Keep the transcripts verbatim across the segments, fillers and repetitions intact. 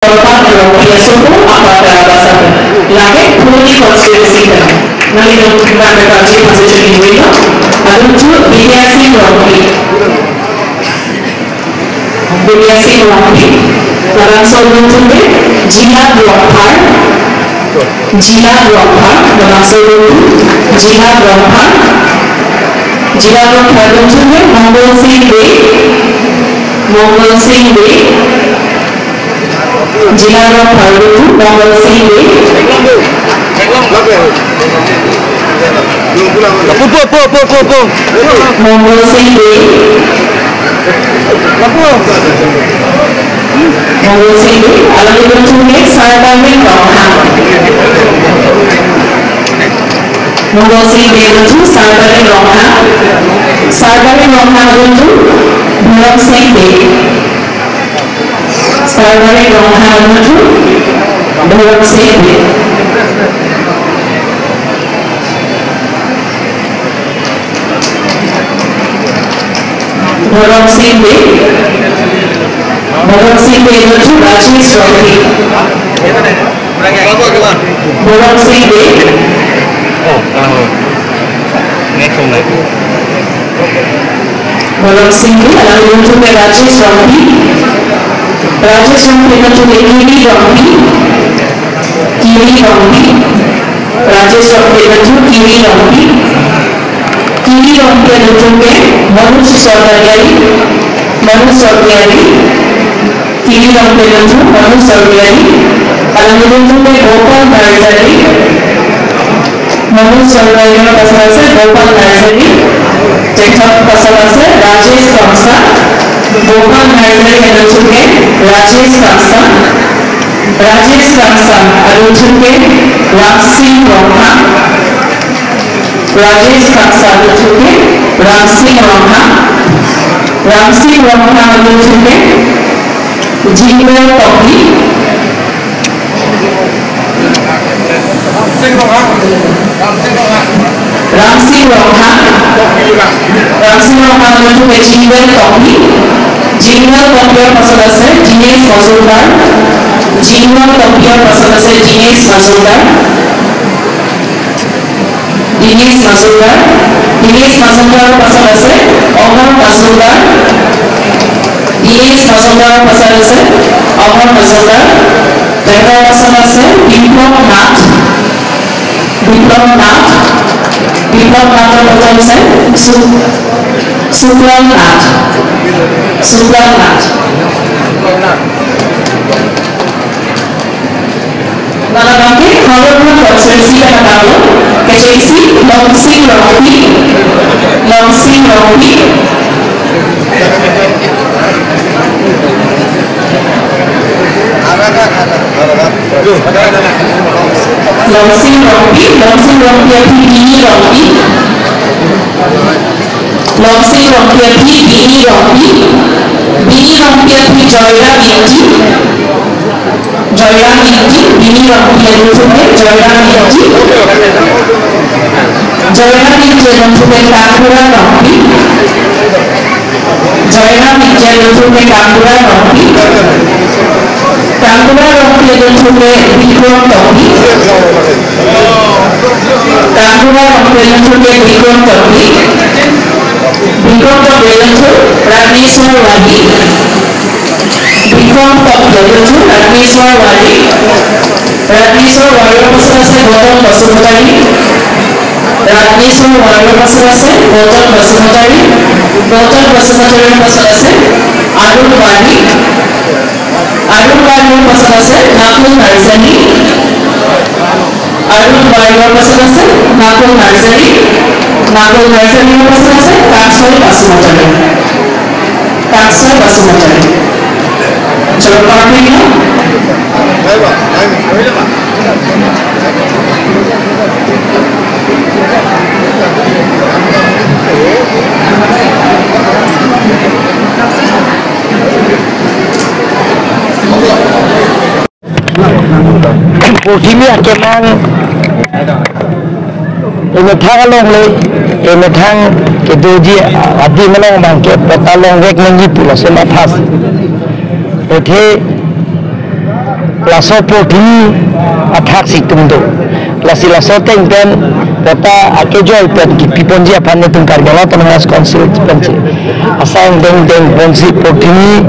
Korban Rongpi asopo, apar Karabasa. Lake Phuloni constituency pen. Nanglitum nangpepajir pasi chini wino. Adunthu Bidya Sing Rongpi. Bidya Sing Rongpi. Labangso adunthu ke Jila Rongphar. Jila Rongphar. Labangso adunthu Jila Rongphar. Jila Rongphar adunthu ke Mongol Sing Bey. Mongol Sing Bey. Jila Rongphar adunthu Mongol Sing Bey. Po, po, po, po, po, po. Mongol Sing Bey. Mongol Sing Bey, alangli adunthu ke Sarbaring Ronghang. Mongol Sing Bey adunthu Sarbaring Ronghang. Sarbaring Ronghang adunthu Bhorom Sing Bey. Sarbaring Ronghang adunthu Bhorom Sing Bey. Bhorom Sing Bey. Bhorom Sing Bey adunthu Rajesh Rongpi. Bhorom Sing Bey. Oh, kalang lo. Next one, next. Bhorom Sing Bey, alangli adunthu ke Rajesh Rongpi. Rajesh Rongpi adunthu ke Kiri Rongpi. Kiri Rongpi. Rajesh Rongpi adunthu Kiri Rongpi. Kiri Rongpi adunthu ke Manoj Sarkaria. Manoj Sarkaria. Kiri Rongpi adunthu Manoj Sarkaria. Alangli adunthu ke Gopal Narzary. Manoj Sarkaria apasonase Gopal Narzary. Chethak apasonase Rajesh Kangsa. Gopal Narzary adunthu ke Rajesh Kangsa. Rajesh Kangsa adunthu ke Ramsing Ronghang. Rajesh Kangsa adunthu ke Ramsing Ronghang. Ramsing Ronghang adunthu ke Jingle Tokbi. Ramsing Ronghang. Ramsing Ronghang adunthu ke Jingle Tokbi. Jingle Tokbi apasonase Dinesh Majumdar. Jingle Tokbi apasonase Dinesh Majumdar. Dinesh Majumdar. Dinesh Majumdar apasonase Omar Majumdar. Dinesh Majumdar apasonase Omar Majumdar. Chethak apasonase Biplab Nath. Biplab Nath. Biplab Nath apasonase Su-, Suklal Nath. Suklal Nath. Labang ke Howraghat constituency pen adaklo, kechengsi Longsing Rongpi, Longsing Rongpi. Longsing Rongpi, Longsing Rongpi aphi Bini Rongpi. Longsing Rongpi aphi Bini Rongpi. Bini Rongpi aphi Joyram Ingti. Joyram Ingti, Bini Rongpi adunthu ke Joyram Ingti. Joyram Ingti adunthu ke Tangkura Rongpi. Joyram Ingti adunthu ke Tangkura Rongpi. Tangkura Rongpi adunthu ke Bikrom Tokbi. Tangkura Rongpi adunthu ke Bikrom Tokbi. Bikrom Tokbi adunthu Ratneswar Wali. Bikrom Tokbi adunthu Ratneswar Wali. Ratneswar Wali apasonase Gautam Basumatary. Ratneswar Wali apasonase Gautam Basumatary. Gautam Basumatary apasonase Arun Wali. Arun Wali apasonase Nakul Narzary. Arun Wali apasonase Nakul Narzary. Nakul Narzary apasonase Kangsoi Basumatary. Kangsoi Basumatary. Jor parpik lo. Purthimi akemang emethang along le, emethang kedoji adim along abang ke patta longvek nangji pulo sema phas. Athe Laso porthi athak si tum do. Lasi laso ateng pen patta akejoi pen kipi ponji aphan netum Karbi Anglong Autonomous Council pensi asang deng deng ponsi porthi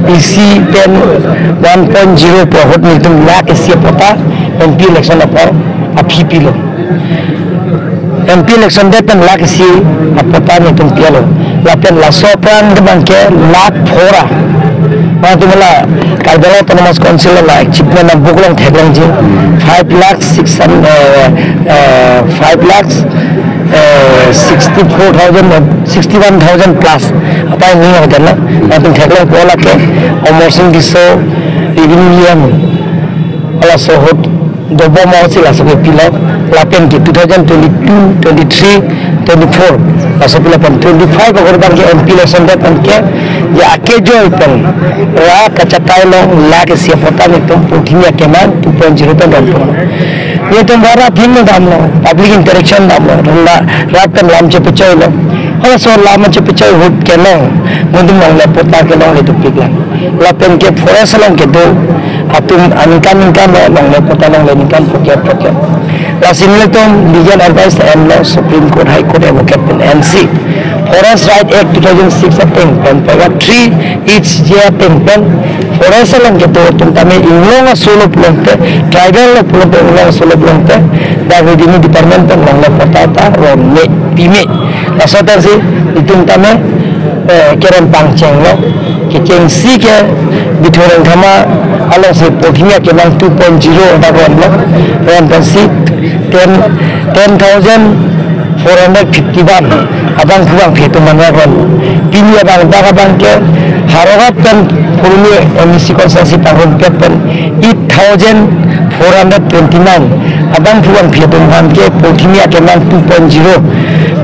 isi pen one point zero pu ahut netum lakh isi patta M P election apor aphi pilo. M P election det pen lakh isi apatta netum pilo. Lapen laso aphrang abangke lakh phora. Mane atum la Karbi Anglong Autonomous Council la achievement abang along theklongji. Five lakh six hundred, eh, eh, five lakh, eh, sixty-four thousand, sixty-one thousand plus. Apa ini hotel na? Latum theklongpo lake Amarsing Tisso, Revenue E M, halaso ahut dobom ahut si laso kepilo, lapen ke two thousand twenty-two, twenty-three, twenty-four, laso pilo pen twenty-five ahut abangke M P election det pen ke, ya akejoi pen ra kachetai along lakh isi apatta netum porthi akemang two point zero pen ron pon. Netum ra ra aphi damlo, public interaction damlo, ra ra pen lam chepachoilo. Halaso lam chepachoi ahut kelong, netum longle patta kelongle dopiklang. Lapen ke forest along kedo atum aningkan ningkan lo longle patta longle ningkan pocket pocket. Lasi nelitum legal advice enlo Supreme Court, High Court advocate pen ensi Forest Right Act two thousand six ateng pen paragraph three H J ateng pen forest along kedo atum tame inglong aso lo pulote, tribal lo pulote, inglong aso lo pulote, dak revenue department pen longle patta ta ronme pime. Laso athak si itum tame, eh, kerem pangchenglo. Kechengsi ke Bithung Rengkhama alongsi porthi akemang two point zero dak ronlo. Ron pensi ten, ten thousand four hundred fifty-one abangphu abangphi atum aphan ron. Pini abang dak abangke Howraghat pen Phuloni M A C constituency pangrum pet pen eight thousand four hundred twenty-nine abangphu abangphi atum aphan ke porthi akemang two point zero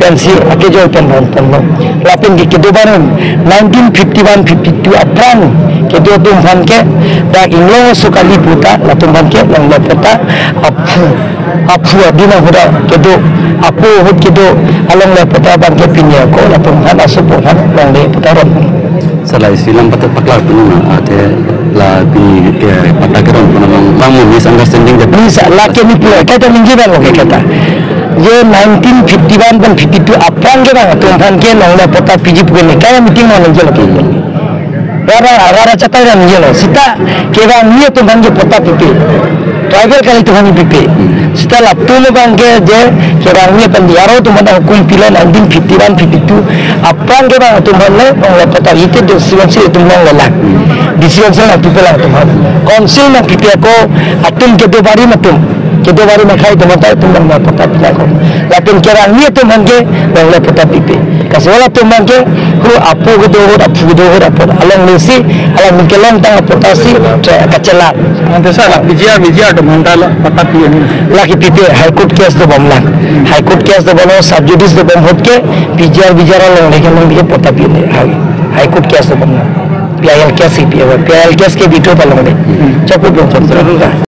pensi akejoi pen ron ponlo. Lapen ke kedo barim nineteen fifty-one fifty-two aphrang kedo atum aphan ke dak inglong aso kali puta latum aphan ke longle patta aphu aphu adina huda kedo apo ahut kedo alongle patta abangke pini ako latum aphan aso aphan longle patta ron. Sir, la isi lam patta paklar punu na, athe la pini ke patta keron punu bang, bang misunderstanding de. Mis lake ni pura kaita ningje bang oke kaita. Je nineteen fifty-one pen fifty-two aphrang ke bang atum aphan ke longle patta piji pu ke ne kaya meeting ma ningje lo ke. Ra ra ra ra chetai ra ningje lo. Seta kevangji atum aphan ke patta pipe. Tribal kali atum aphan pipe. Seta latum abangke je kevangji pen D R O atum aphan hukum pilo nineteen fifty-one fifty-two aphrang ke bang atum aphan le longle patta ite D C council atum longle lang. D C council nangpipelang atum aphan. Council nangpipe ako atum kedo barim atum. Kedo barim akhai atum aphan ta atum longle patta pilang ako. Lapen kevangji atum aphan ke longle patta pipe. Kasola atum aphan ke hu apo kedo ahut aphu kedo ahut apot alongle si alang kelongtang apatta si tra-, kachelak. Ante sir, la P G R, V G R atum aphan ta la patta pi ini. Lake pipe High Court case dobom lang. High Court case dobom lo, sub judice dobom ahut ke P G R, V G R alongle ke longle ke patta pi ini. High, High Court case dobom lang. P I L case si pi, P I L case ke bito ta longle. Chaput bom.